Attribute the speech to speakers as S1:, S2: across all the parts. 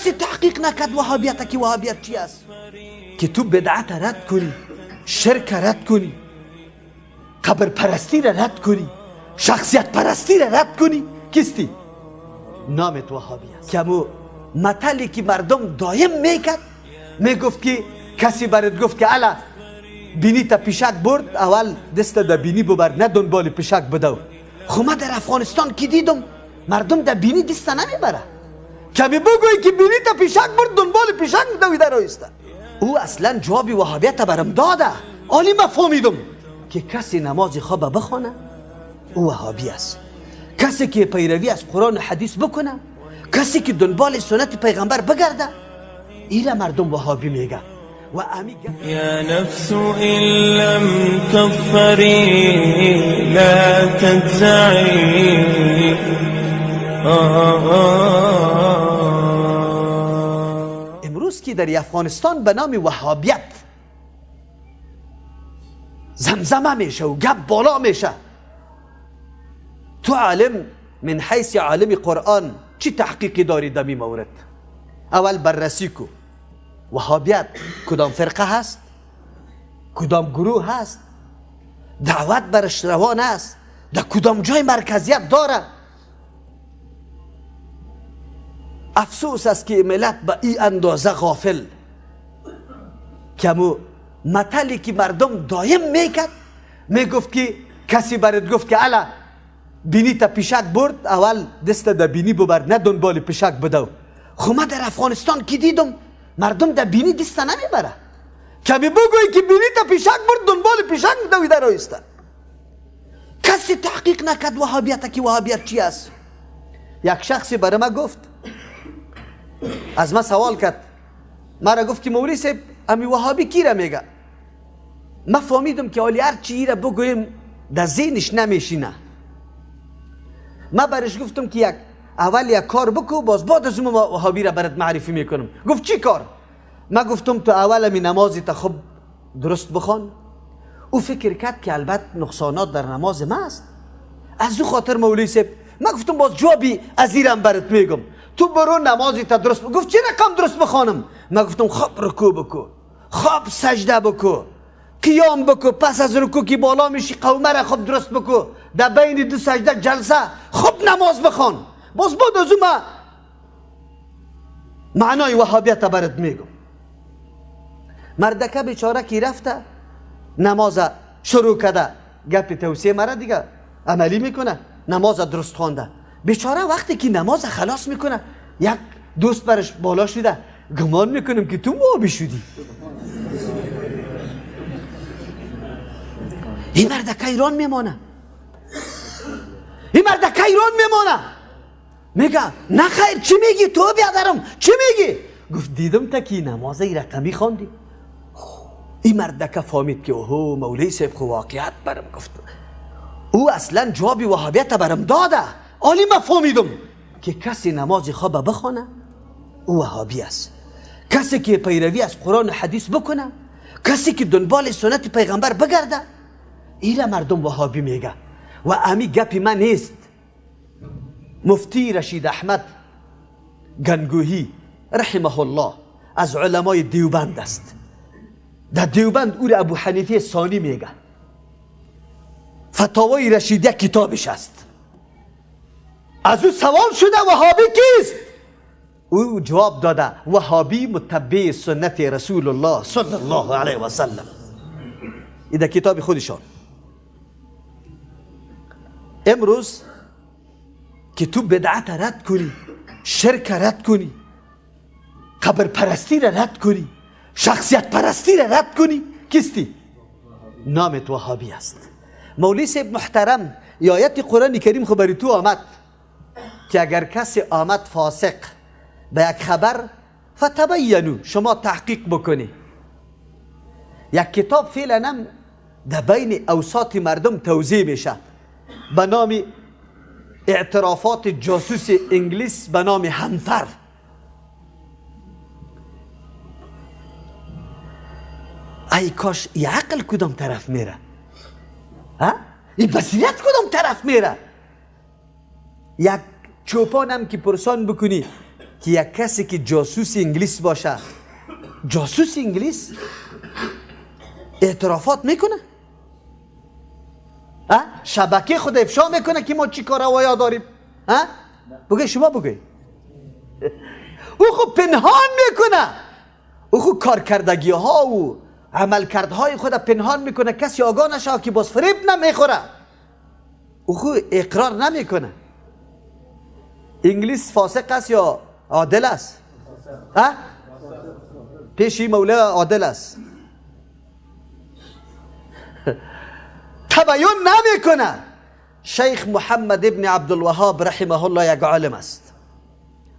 S1: کسی تحقیق نکرد وهابیت که وهابیت چی است، که تو بدعت رد کنی، شرک رد کنی، قبر پرستی را رد کنی، شخصیت پرستی را رد کنی، کیستی؟ نامت وهابی است. که امو متلی که مردم دایم میکرد، میگفت که کسی برات گفت که الا بینی تا پیشک برد، اول دست در بینی ببر، نه دنبال پیشک بدو. خب من در افغانستان که دیدم مردم در بینی دست نمیبره، کمی بگویی که بینی تا پیشک برد، دنبال پیشک بدوی در آیسته. او اصلا جواب وهابیت برم داده. عالی ما فهمیدم که کسی نماز خواب بخوانه او وهابی است، کسی که پیروی از قرآن و حدیث بکنه، کسی که دنبال سنت پیغمبر بگرده، ایره مردم وهابی میگه. و
S2: یا نفس إن لم تظفری لا تجزعی.
S1: امروز که در افغانستان به نام وهابیت زمزمه میشه و گپ بالا میشه، تو عالم من حیث عالم قرآن چی تحقیقی داری در این مورد؟ اول بررسی کو وهابیت کدام فرقه هست، کدام گروه هست، دعوت برش روان است، در کدام جای مرکزیت داره. افسوس است که ملت به این اندازه غافل، که امو متلی که مردم دایم میکرد، میگفت که کسی برات گفت که الا بینی تا پیشک برد، اول دست در بینی ببر، نه دنبال پیشک بدو. خب من در افغانستان که دیدم مردم در بینی دست نمیبره، کمی بگویی که بینی تا پیشک برد، دنبال پیشک بدوی در آیسته. کسی تحقیق نکرد وهابیت که وهابیت چی است. یک شخصی برای ما گفت، از ما سوال کرد، مرا گفت که مولوی صاحب امی وهابی کی را میگه؟ ما فهمیدم که حالی هر چی را بگویم در ذهنش نمیشینه. ما برش گفتم که یک اول یک کار بکو، باز بعد از اون وهابی را برات معرفی میکنم. گفت چی کار؟ ما گفتم تو اول می نمازی تا خوب درست بخوان. او فکر کرد که البته نقصانات در نماز ما است، از او خاطر مولوی صاحب ما گفتم باز جوابی از ایرم برات میگم، تو برو نمازی تا درست. گفت چه رقم درست بخوانم؟ ما گفتم خب رکوع بکو، خب سجده بکو، قیام بکو، پس از رکوع که بالا میشی قومه را خب درست بکو، در بین دو سجده جلسه خب نماز بخوان. باز بعد از ما معنای وهابیت برات میگم. مردکه بیچاره کی رفته نماز شروع کرده، گپ توصیه مرا دیگه عملی میکنه، نماز درست خوانده. بیچاره وقتی که نماز خلاص میکنه، یک دوست برش بالا شده، گمان میکنم که تو وهابی شدی. این مردکه ایران میمانه، این مردکه ایران میمانه. میگه نه خیر، چی میگی تو بیادرم، چی میگی؟ گفت دیدم تا که نماز ای رقمی خواندی. این مردکه فهمید که اوه مولوی صاحب خو واقعیت برم گفت، او اصلا جواب وهابیت برم داده. عالی ما فهمیدم که کسی نماز خواب بخوانه او وهابی است، کسی که پیروی از قرآن و حدیث بکنه، کسی که دنبال سنت پیغمبر بگرده، ایره مردم وهابی میگه. و امی گپی من نیست. مفتی رشید احمد گنگوهی رحمه الله از علمای دیوبند است. در دیوبند او را ابو حنیفه ثانی میگه. فتاوای رشیدیه کتابش است. از او سوال شده وهابی کیست؟ او جواب داده وهابی متبع سنت رسول الله صلی الله علیه و سلم. این در کتاب خودشان. امروز که تو بدعت رد کنی، شرک رد کنی، قبر پرستی را رد کنی، شخصیت پرستی را رد کنی، کیستی؟ نامت وهابی است. مولوی صاحب محترم، آیت قرآن کریم خو بری تو آمد که اگر کسی آمد فاسق به یک خبر، فتبینو، شما تحقیق بکنی. یک کتاب فعلا هم در بین اوساط مردم توزیع میشه به نام اعترافات جاسوس انگلیس به نام همفر. ای کاش ای عقل کدام طرف میره، ها؟ این بصیرت کدام طرف میره؟ یک چوپانم که پرسان بکنی که یک کسی که جاسوس انگلیس باشه، جاسوس انگلیس اعترافات میکنه، شبکه خود افشا میکنه که ما چی کار وایا داریم. بگه شما بگه. او خود پنهان میکنه، او خود کارکردگی ها و عملکردهای خود پنهان میکنه، کسی آگاه نشه که باز فریب نمیخوره. او خود اقرار نمیکنه. انگلیس فاسق است یا عادل است؟ پیشی مولا عادل است. تبیین نمیکنه. شیخ محمد ابن عبدالوهاب رحمه الله یک عالم است،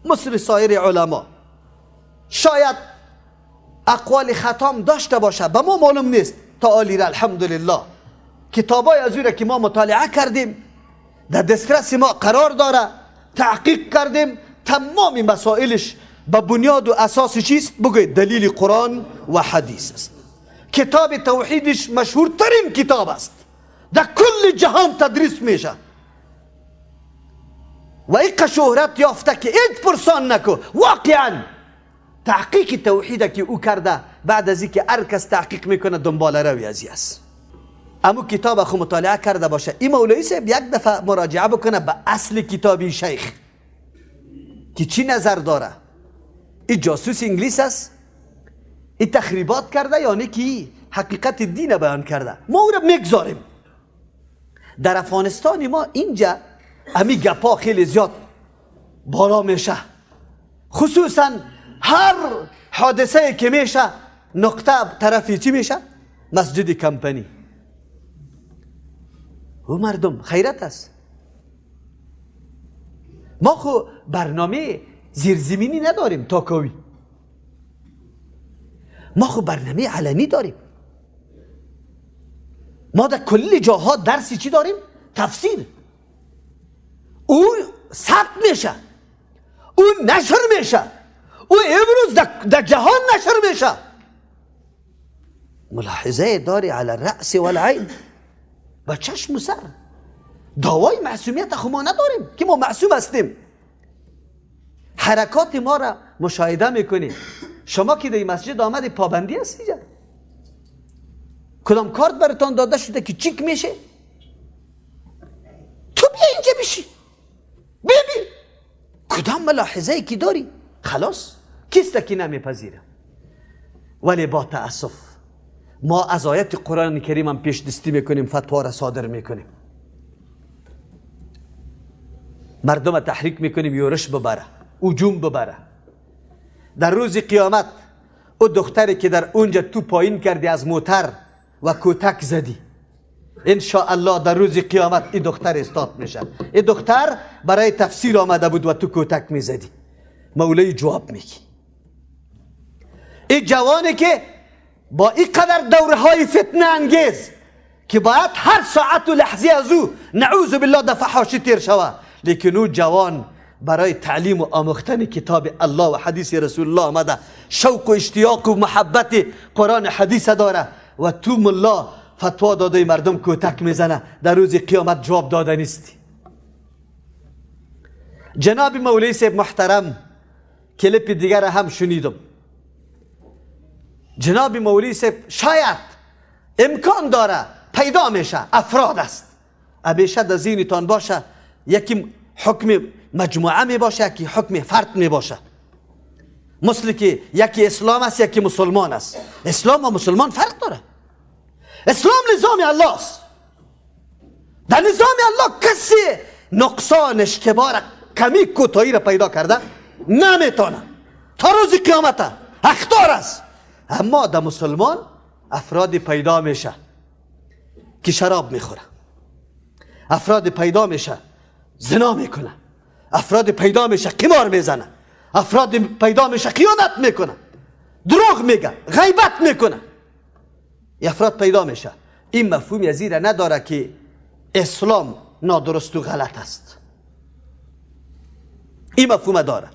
S1: مثل سایر علما. شاید اقوال خطام داشته باشه، به ما معلوم نیست تا آلی را. الحمدلله کتابای از او را که ما مطالعه کردیم در دسترس ما قرار داره، تحقیق کردیم، تمام مسائلش به بنیاد و اساس چیست؟ بگوید دلیل قرآن و حدیث است. کتاب توحیدش مشهورترین کتاب است، در کل جهان تدریس میشه و ایقه شهرت یافته که هیچ پرسان نکو. واقعا تحقیق توحید که او کرده، بعد از اینکه هر کس تحقیق میکنه دنبال روی ازی است. اما کتاب خو مطالعه کرده باشه، این مولوی صاحب یک دفعه مراجعه بکنه به اصل کتابی شیخ که چی نظر داره. این جاسوس انگلیس است، این تخریبات کرده یا نه که حقیقت دین بیان کرده. ما او را میگذاریم. در افغانستان ما اینجا امی گپا خیلی زیاد بالا میشه، خصوصا هر حادثه که میشه نقطه طرفی چی میشه؟ مسجد کمپنی. او مردم خیرت است. ما خو برنامه زیرزمینی نداریم تاکاوی، ما خو برنامه علنی داریم. ما در کل جاها درسی چی داریم؟ تفسیر. او ثبت میشه، او نشر میشه، او امروز در جهان نشر میشه. ملاحظه داری علی الرأس والعین، با چشم و سر. دعوای معصومیت خو ما نداریم که ما معصوم هستیم. حرکات ما را مشاهده میکنیم. شما که در مسجد آمدی پابندی هست اینجا، کدام کارت براتان داده شده که چیک میشه؟ تو بیا اینجا بشی ببین کدام ملاحظه که داری. خلاص کیست که نمیپذیره. ولی با تاسف ما از آیت قرآن کریم هم پیش دستی میکنیم، فتوا را صادر میکنیم، مردم تحریک میکنیم یورش ببره، هجوم ببره. در روز قیامت او دختری که در اونجا تو پایین کردی از موتر و کتک زدی، ان شاء الله در روز قیامت این دختر استاد میشه. این دختر برای تفسیر آمده بود و تو کتک میزدی. مولای جواب میگی. این جوانی که با این قدر دوره های فتنه انگیز که باید هر ساعت و لحظه از او نعوذ بالله در فحاشی تیر شوه، لیکن او جوان برای تعلیم و آموختن کتاب الله و حدیث رسول الله آمده، شوق و اشتیاق و محبت قرآن حدیث داره و تو ملا فتوا داده مردم کتک میزنه، در روز قیامت جواب داده نیستی. جناب مولوی صاحب محترم کلیپ دیگر هم شنیدم. جناب مولوی صاحب شاید امکان داره پیدا میشه افراد است، همیشه در ذهنتان باشه یکی حکم مجموعه می باشه، یکی حکم فرد می باشه. مثل که یکی اسلام است یکی مسلمان است. اسلام و مسلمان فرق داره. اسلام نظام الله است. در نظام الله کسی نقصان اشتباه کمی کوتاهی را پیدا کرده نمیتونه تا روز قیامت اخطار است. اما در مسلمان افراد پیدا میشه که شراب میخوره، افراد پیدا میشه زنا میکنه، افراد پیدا میشه قمار میزنه، افراد پیدا میشه خیانت میکنه، دروغ میگه، غیبت میکنه. افراد پیدا میشه. این مفهوم از این نداره که اسلام نادرست و غلط است. این مفهوم داره.